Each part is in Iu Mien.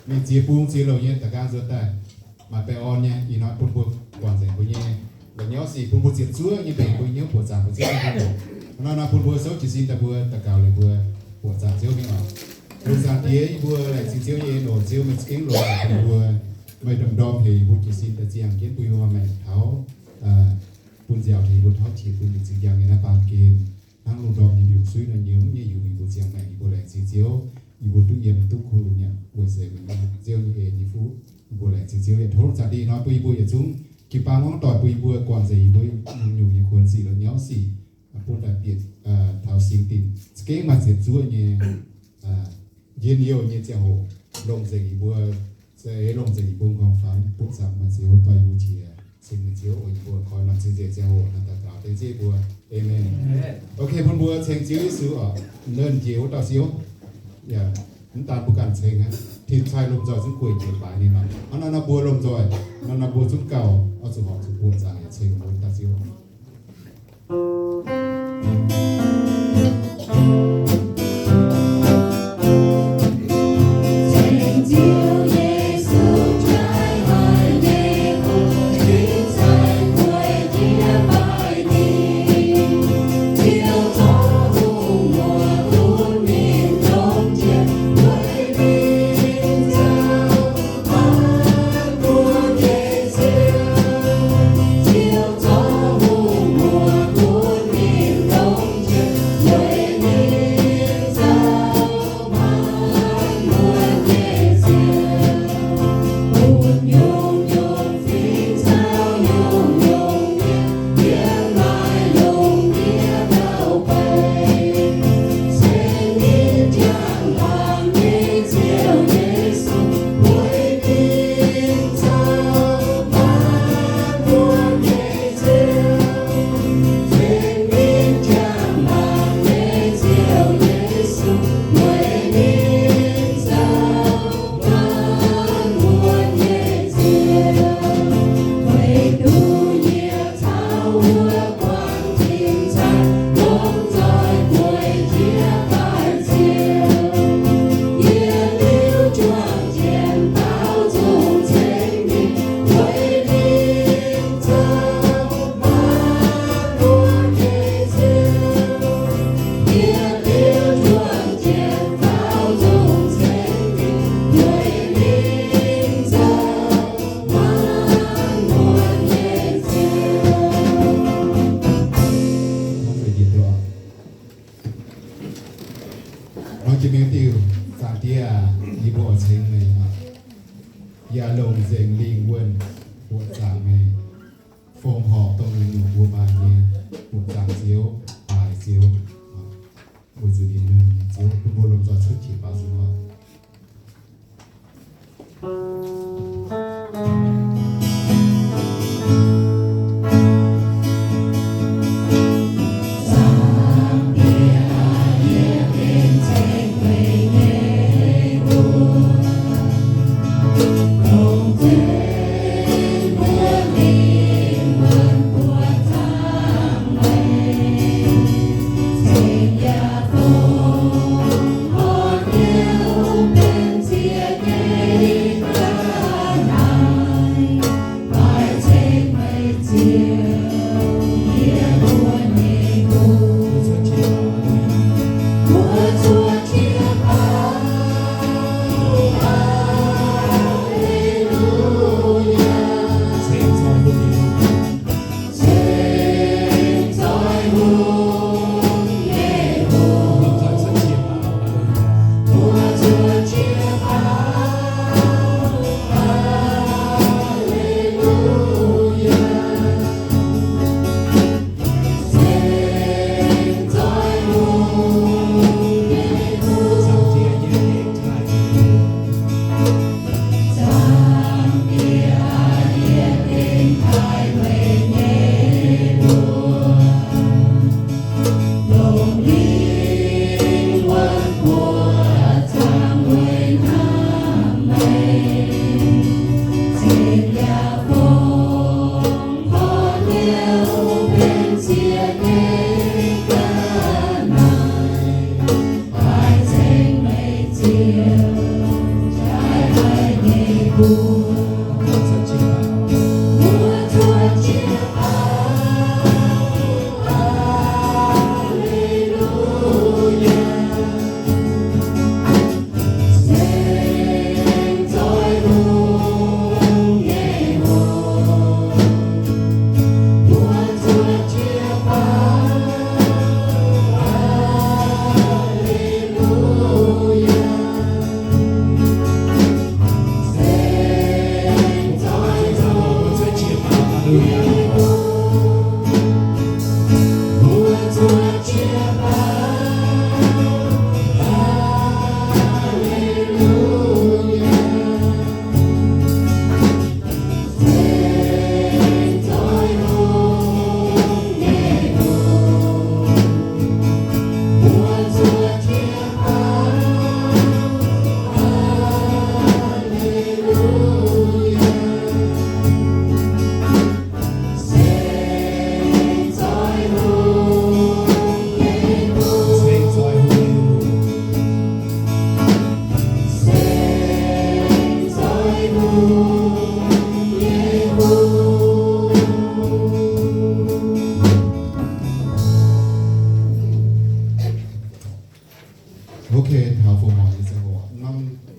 mingh ziex bung ziex louc nyei da'gaang nzuonx daaih, maaih baengh orn nyei. Ih hnoi bun mbuo guangc nzengc mbuo nyei la'nyauv sic, bun mbuo ziepc zuoqv nyei mbenc mbuo hnyouv buoqc zaangc mbuo Ziouv Tin-Hungh. Hnoi nor bun mbuo souv jiez sin daaih mbuo daux gaux liuz mbuo buoqc zaangc Ziouv mingh oc. Lungh zaangc Diex, yie mbuo laengz zingh Ziouv nyei eix longc Ziouv meih za'gengh longc bun mbuo, meih ndongc ndorm heuc yie mbuo jiez sin daaih ziangh jienv bun yie mbuo maengc taux, bun nziaauc tengx mbuo tauv qiex bun mingh zingh njang nyei naaiv baamh gen, hnangv lungh ndorm nyei mbiungc suiv nor nyiemz nyei yungz yie mbuo ziangh maengc. Yie mbuo laengz zingh Ziouv, yie mbuo duqv yiem duqv kuh nyei weic zeiz meih nyei Ziouv nyei en nyei fuqv. Yie mbuo laengz zingh Ziouv yaac tov lungh zaangc Diex hnoi bun yie mbuo yietc zungv jiu-baang muangv doic, bun yie mbuo guangc nzengc yie mbuo nyungc-nyungc nyei kuonx sic, la'nyauv sic, bun daaih bieqc taux singx dinc za'gengh maaih ziepc zuoqv nyei njien-youh nyei ziangh hoc, longc nzengc yie mbuo, se longc nzengc yie mbuo nqorngv-famv buoqc zaangc meih Ziouv, dorh yie mbuo qiex ceng meih Ziouv, oix yie mbuo koi nor cing-nzengc ziangh hoc naaiv daux gaux dengv Ziouv yie mbuo. Aamen. Ok, bun mbuo ceng Ziouv Yesu oc. Nernh jiex wuov dauh Ziouv. Yaac mv daan mbuo ganh ceng aqv, tin-cai lomh nzoih zungv gueic njiec baaix ninh oc. Hnangv naaiv nor mbuo lomh nzoih, hnangv naaiv nor mbuo zungv gauh oix zuqc horpc zuqc buoqc zaangc yaac ceng mbuo dauh Ziouv. Hnoi jiex mi'aqv diuh, Zaangc Diex aac, yie mbuo oix ceng meih, yaac longc nzengc lingh wuonh buoqc zaangc meih, fongc horc dongh naaiv nyungc mbuo maaih nyei buoqc zaangc Ziouv, haaix Ziouv, weic zuqc ninh meih nyei Ziouv, bun mbuo lomh nzoih cuotv qiex baaux nzunc oc.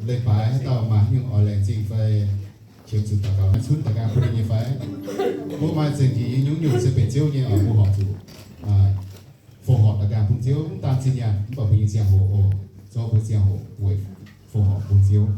Leiz-baaix haaix dauh maaih haaix nyungc oix laengz zingh fai qiemx zuqc daux gaux, cunv daaih ganh bun ninh nyei fai? Mbuo maaih zingh jiex nyei nyungc-nyungc se benx Ziouv nyei oc, mbuo horpc zuqc fongc horc daaih ganh bun Ziouv, mv daan zinh nyaanh mv baac mbuo nyei ziangh hoc oc, zoux mbuo ziangh hoc weic fongc horc bun Ziouv.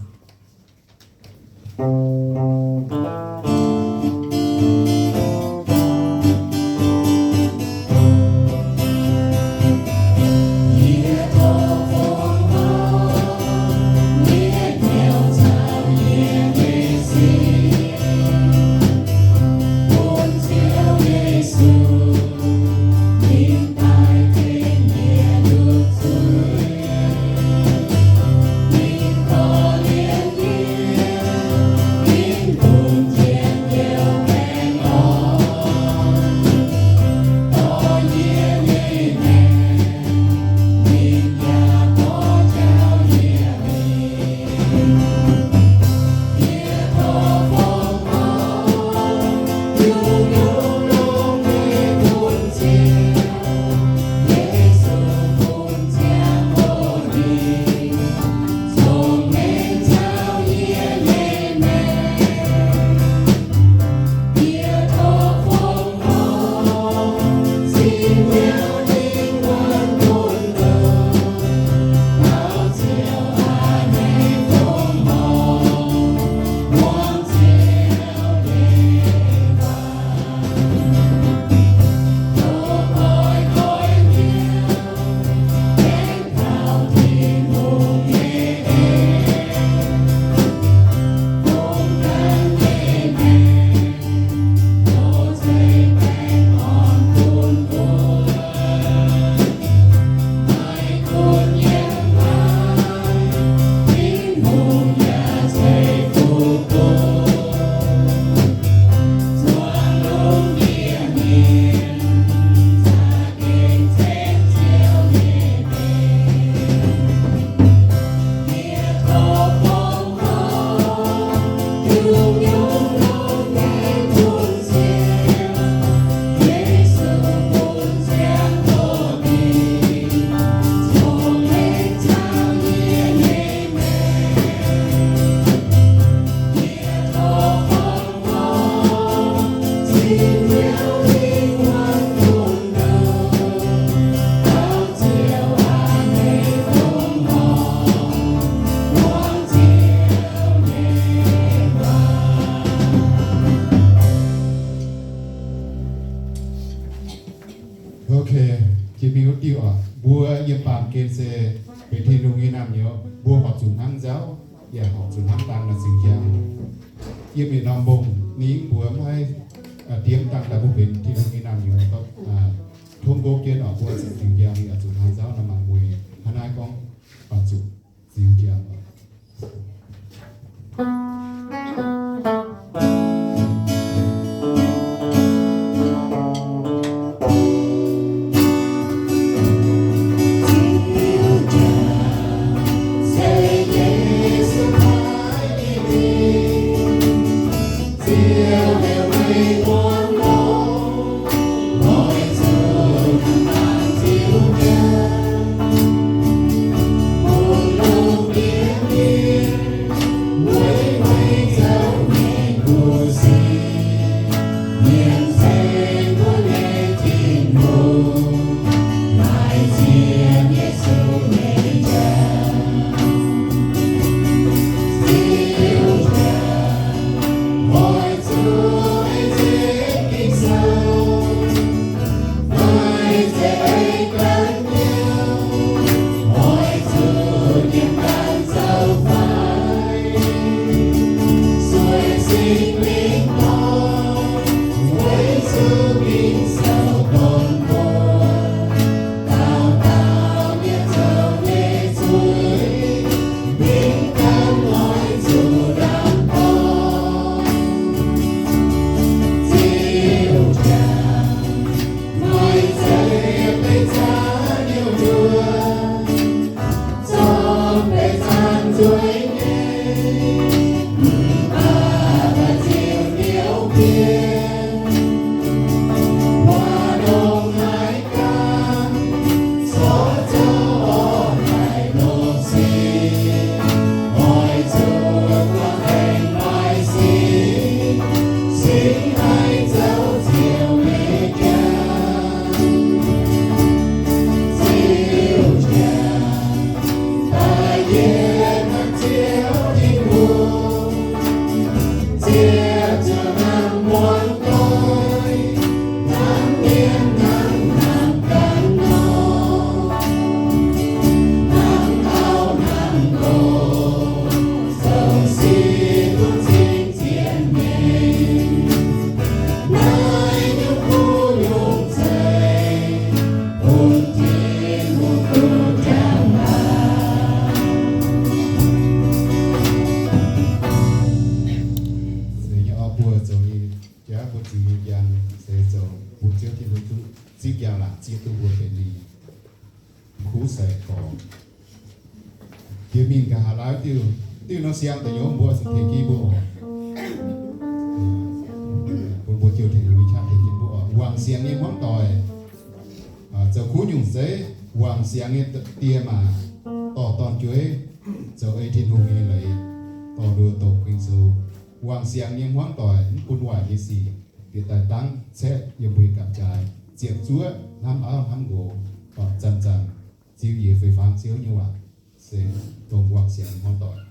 Ok, jiex mingh wuov diuh oc. Mbuo yiem baamh gen se benx Tin-Hungh nyei naamh nyouz, mbuo horpc zuqc hnamv nzauv, yaac horpc zuqc hnamv dang naaic zingh njang. Yiem yietc norm mbong, ninh mbuo maiv haih diev dangh daaih mbuo benx Tin-Hungh nyei naamh nyouz, tov nqox jienv oc, mbuo zingh njang, ninh oix zuqc hnamv nzauv nor, mangc mueiz hnangv naaiv gorngv horpc zuqc zingh njang oc. Mbuo zoux nyei jaav mbuo zuiz nyei njang se zoux bun Ziouv Tin-Hungh duqv zipv njang-laangc zieqv duqv mbuo benx ninh kuv sai gorx. Jiex mingh nqa'haav laai diuh, diuh nor siang da'nyeic mbuo zuqc tengx jienv mbuo oc. Bun mbuo jouh Tin-Hungh nyei qaqv tengx jienv mbuo oc. Wangc siangx nyei hmuangv doic, zoux kuv nyungc zeiv. Wangc siangx nyei die maac dorh dorn-jueiv zoux ei Tin-Hungh nyei leiz, dorh nduov doqc Ging-Sou. Wangc siangx nyei hmuangv doic mv bun waaic nyei sic bieqc daaih dangv caeqv yiem mbuo nyei gapv-jaaix, ziepc zuoqv hnamv auv hnamv nqox, zanc-zanc ziux yiez fei-fangx Ziouv nyei waac, se dongh wangc siangx nyei hmuangv doic.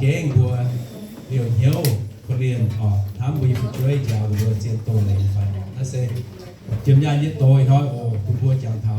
Gengh mbuo liouh hnyouv korv-lienh oc, hnamv mbuo nyei fu'jueiv njaaux mbuo zien doz leiz nyei fai. Naaiv se jiem nyaanh nyei doz ih hnoi oc, bun mbuo jangx taux